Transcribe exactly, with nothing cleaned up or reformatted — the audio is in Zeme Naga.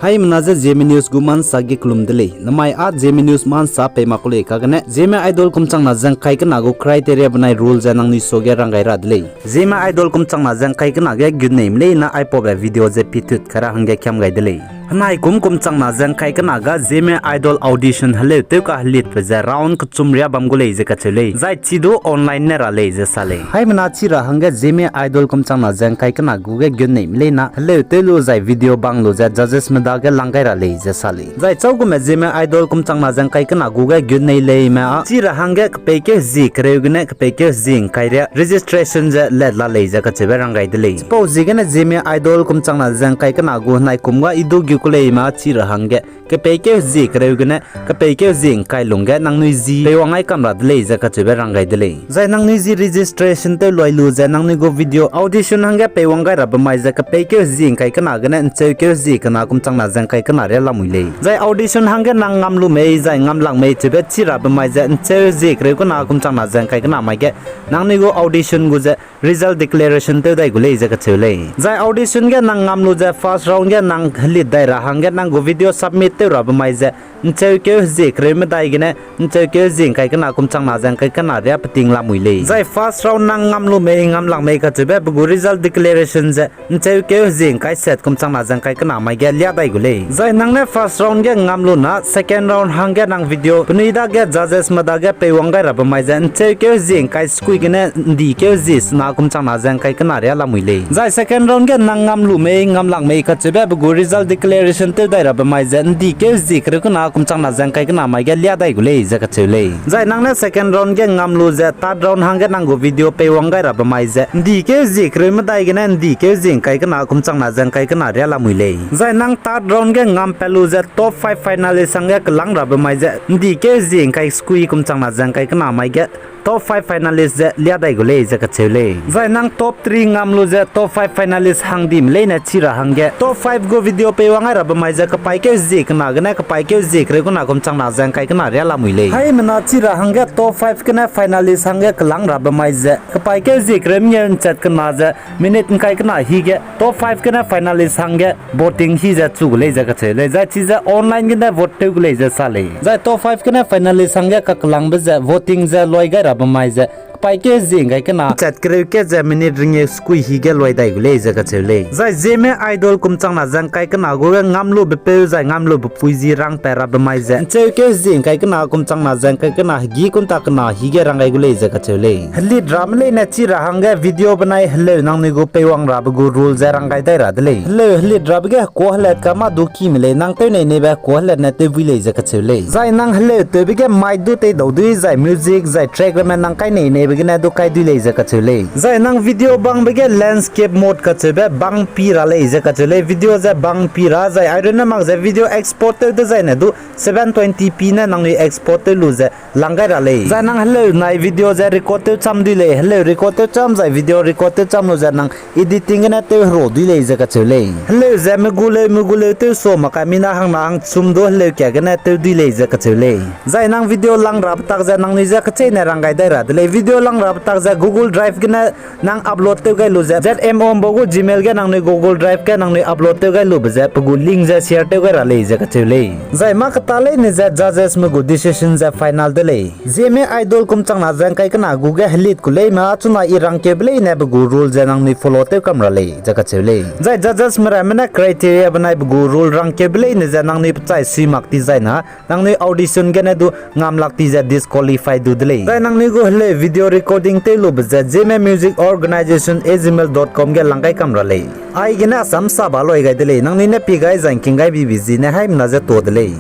Haimena ze Zeme News gu ma nsa ge kelum de lei. Namai â Zeme News ma nsa pei mak ku lei kagene Zeme Idol kum changna ze ngkai kena gu criteria benai rule ze nangnui suage rang gai ra de lei. Zeme Idol kum changna ze ngkai kena ge gunneime leine aipaube video ze pitut kai ra hangge kiam gai de lei. Henai kum kum changna ze ngkai kena ga Zeme Idol audition heleu tew kahelitbe ze round kechum riâ bam gu lei ze kacheu lei. Zai chi du online ne ra lei ze sa lei. Haimena chi ra hangge Zeme Idol kum changna ze ngkai kena gu ge gunneime leine heleu tew lu zai video bang lu ze judgesme dage lang gai ra lei ze sa lei. Zai châugume Zeme Idol kum changna ze ngkai kena gu ge gunnei leime â chi ra hangge kepeikeu hezie kereu gene kepeikeu hezie ngkai riâ registration ze let la lei ze kacheube rang gai de lei. Chipau ziegene Zeme Idol kum changna ze ngkai kena gu henai kum ga i du gu ku leime â chi ra hangge kepeikeu hezie kereu gene kepeikeu hezie ngkai lungge nangnui zi peiwang gai kam ra de lei ze kacheube rang gai de lei. Zai nangnui zi registration tew lui lu ze nangnui gu video audition hangge peiwang gai rabe mai ze kepeikeu hezie ngkai kena gene ncheukeu hezie kena kum changna ze ngkai kena riâ lamui lei. Zai audition hangge nang ngam lu mei zai ngam lak mei cheube chi rabe mai ze ncheu hezie kereu kena kum changna ze ngkai kena mai ge nangnui gu audition gu ze result declaration tew dai gu lei ze kacheu lei. Zai audition ge nang ngam lu ze first round ge nang helit dai ra hangge nang gu video submit tew rabe mai ze ncheukeu hezie kereu medai gene ncheukeu hezie ngkai kena kum changna ze ngkai kena riâ peting lamui lei. Zai first round nang ngam lu mei ngam lak mei kacheube pe gu result declaration ze ncheukeu hezie ngkai set kum changna ze ngkai kena mai ge liâ dai gu lei. Zai nang ne first round ge ngam lu na second round hangge nang video penui dage judgesme dage peiwang gai rabe mai ze ncheukeu hezie ngkai sekui gene ndikeu hezie sena kum changna ze ngkai kena riâ lamui lei. Zai second round ge nang ngam lu mei ngam lak mei kacheube pe gu result declaration tew dai rabe mai ze ndikeu hezie kereu kena kum changna ze ngkai kena mai ge liâ dai gu lei ze kacheu lei. Zai nang ne second round ge ngam lu ze third round hangge nang gu video peiwang gai rabe mai ze ndikeu hezie kereu medai gene ndikeu hezie ngkai kena kum changna ze ngkai kena riâ lamui lei. Zai nang third round ge ngam pat lu ze top five finalist hangge kelang rabe mai ze ndikeu hezie ngkai sekui kum changna ze ngkai kena mai ge top five finalist ze liâ dai gu lei ze kacheu lei. Zai nang top three ngam lu ze top five finalist hangdime leine chi ra hangge top five gu video peiwang gai rabe mai ze kepaîkeu hezie kena gene kepaîkeu hezie kereu kena kum changna ze ngkai kena riâ lamui lei. Haimena chi ra hangge top five gene finalist hangge kelang rabe mai ze kepaîkeu hezie kereu mengeu nchat kena ze minute ngkai kena hi ge top five gene finalist hangge voting hi ze chu gu lei ze kacheu lei. Zai chize online gene vote tew gu lei ze sa lei. Zai top five gene finalist hangge kakelangbe ze voting ze lui gai rabe mai ze kepaîkeu hezie ngkai kena nchat kereu ke ze minute ringeu sekui hi ge lui dai gu lei ze kacheu lei. Zai Zeme Idol kum changna ze ngkai kena gu ge ngam lubepeu zai ngam lubepui zi rangpat rabe mai ze ncheukeu hezie ngkai kena kum changna ze ngkai kena hegî kunta kena hi ge rang gai gu lei ze kacheu lei. Helit ramme leine chi ra hangge video benai heleu nangnui gu peiwang rabe gu rule ze rang gai dai ra de lei. Heleu helit rabe ge hekuâ helat ka mâ du kime lei, nang tew nei neibe hekuâ helat ne tew bui lei ze kacheu lei. Zai nang heleu tewbe ge mic du teidau dui zai music zai track ramme nang kai nei neibe gene du kai dui lei ze kacheu lei. Zai nang video bangbe ge landscape mode kacheube bang pi ra lei ze kacheu lei. Video ze bang pi ra zai airune mak ze video export tew dezaine du seven twenty p ne nangnui export tew lu ze lang gai ra lei. Zai nang heleu nai video ze record tew cham dui lei, heleu record tew cham zai video record tew cham lu ze nang editing gene tew hero dui lei ze kacheu lei. Heleu ze me gu leu me gu leu tew sa mak ka mina hangna hangchum du heleu kia gene tew dui lei ze kacheu lei. Zai nang video lang rabe tak ze nangnui je kecheîne rang gai dai ra de lei. Video lang rabe tak ze Google Drive gene nang upload tew gai lu ze ZMOmbo gu Gmail ge nangnui Google Drive ge nangnui upload tew gai lube ze pe gu link ze share tew gai ra lei ze kacheu lei. Zai mâ keta leine ze judgesme gu decision ze final de lei. Zeme Idol kum changna ze ngkai kena gu ge helit ku leime â chuna i rangkeube leine pe gu rule ze nangnui follow tew kam ra lei ze kacheu lei. Zai judgesme ramme ne criteria benai pe gu rule rangkeube leine ze nangnui pechai sui mak ti zaina nangnui audition gene du ngam lak ti ze disqualify du de lei. Zai nangnui gu heleu video recording tew lube ze Zeme Music Organization at gmail dot com ge lang gai kam ra lei. Aigene Assam saba loi gai de lei, nangnui ne pi gai zai ngking gai bibi zi ne haimena je tuâ de lei.